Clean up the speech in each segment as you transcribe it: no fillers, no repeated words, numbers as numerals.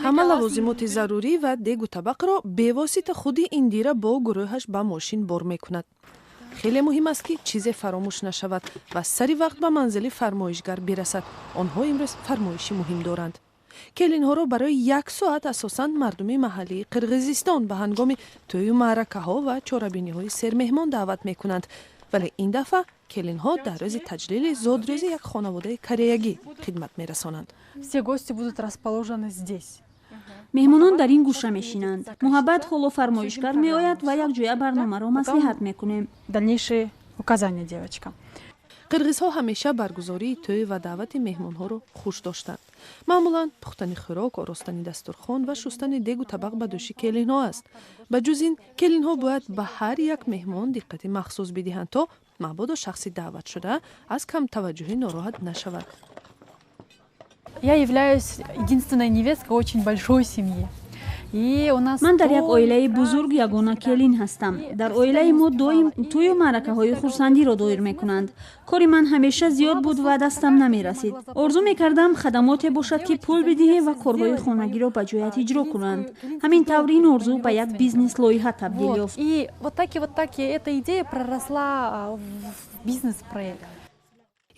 Ҳама лавозимоти зарурӣ ва дегу табақро бевосита худи Индира бо гурӯҳаш ба мошин бор мекунад. Хеле муҳим аст, ки чизе фаромӯш нашавад ва сари вақт ба манзили фармоишгар бирасад. Онҳо имрӯз фармоиши муҳим доранд. Келинҳоро барои як соат асосан мардуми маҳаллии Қирғизистон ба ҳангоми тӯю маъракаҳо ва чорабиниҳои сермеҳмон даъват мекунанд, вале ин дафъа келинҳо дар рӯзи таҷлили зодрӯзи як хонаводаи кореягӣ хидмат мерасонанд. Все гости будут расположены здесь. Меҳмонон дар ин гӯша мешинанд. Муҳаббат, ҳоло фармоишгар меояд ва якҷоя барномаро маслиҳат мекунем. Дальнейшие указания девочкам. Қирғизҳо ҳамеша баргузории тӯй ва даъвати меҳмонҳоро хуш доштанд. Маъмулан пухтани хӯрок, оростани дастурхон ва шустани дегу табақ ба дӯши келинҳо аст. Ба ҷуз ин, келинҳо бояд ба ҳар як меҳмон диққати махсус бидиҳанд, то мабодо шахси даъватшуда аз камтаваҷҷӯҳӣ нороҳат нашавад. Я являюсь единственной невесткой очень большой семьи. И у нас Ман дар як оилаи бузург ягона келин ҳастам. Дар оилаи мо доим тӯю маъракаҳои хурсандиро доир мекунанд. Кори ман ҳамеша зиёд буд ва дастам намерасид. Орзу мекардам, хадамоте бошад, ки пул бидиҳӣ ва корҳои хонагиро ба ҷоят иҷро кунанд. Ҳамин тавр ин орзу ба як бизнес лоиҳа табдил ёфт. И вот так и эта идея проросла в бизнес-проект.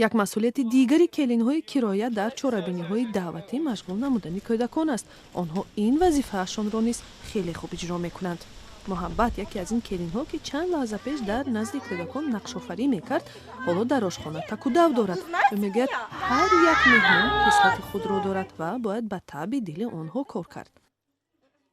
Як масъулияти дигари келинҳои кироя дар чорабиниҳои даъватӣ машғул намудани кӯдакон аст. Онҳо ин вазифаашонро низ хеле хуб иҷро мекунанд. Муҳаббат, яке аз ин келинҳо, ки чанд лаҳза пеш дар назди кӯдакон нақшофарӣ мекард, ҳоло дар ошхона такудав дорад. Ӯ мегӯяд, ҳар як меҳмон хислати худро дорад ва бояд ба таъби дили онҳо кор кард.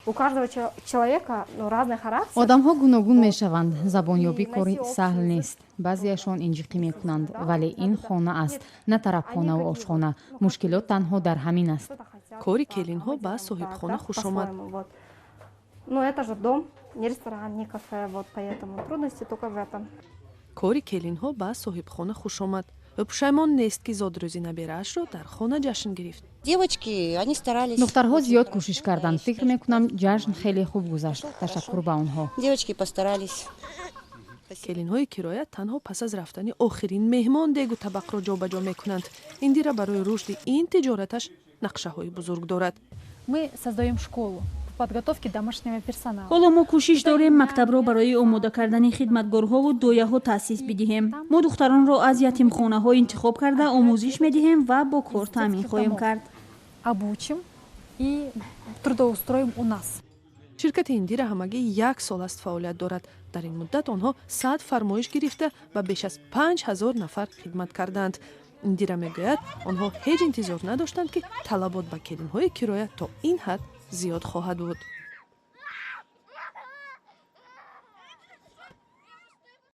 У каждого человека, ну, разный характер. Одамҳо гуногун мешаванд. Забонёбӣ кори саҳл нест. Баъзеашон инҷиқӣ мекунанд, вале ин хона аст, на тарабхонаву ошхона. Мушкилот танҳо дар ҳамин аст. Кори келинҳо ба соҳибхона хушомад. Ну, это же дом, не ресторан, не кафе, вот поэтому трудности только в этом. Кори келинҳо ба соҳибхона хушомад. Ӯ пушаймон нест, ки зодрӯзи набераашро дар хона ҷашн гирифт. Девочки, они старались. Духтарҳо зиёд кӯшиш карданд. Фикр мекунам, ҷашн хеле хуб гузашт. Ташаккур ба онҳо. Девочки постарались. Келинҳои кироя танҳо пас аз рафтани охирин меҳмон дегу табақро ҷобаҷо мекунанд. Индира барои рушди ин тиҷораташ нақшаҳои бузург дорад. Мы создаем школу по подготовке домашнего персонала. Ҳоло мо кӯшиш дорем мактабро барои омода кардани хидматгорҳову дояҳо таъсис бидиҳем. Мо духтаронро аз ятимхонаҳо интихоб карда, омӯзиш медиҳем ва бо кор таъмин хоҳем кард. Обучим и трудоустроим у нас. Ширкати Индира ҳамагӣ як сол аст фаъолият дорад. Дар ин муддат онҳо 100 фармоиш гирифта, ба беш аз 5000 нафар хидмат кардаанд. Индира мегӯяд, онҳо ҳеҷ интизор надоштанд, ки талабот ба келинҳои кироя то ин ҳад зиёд хоҳад буд.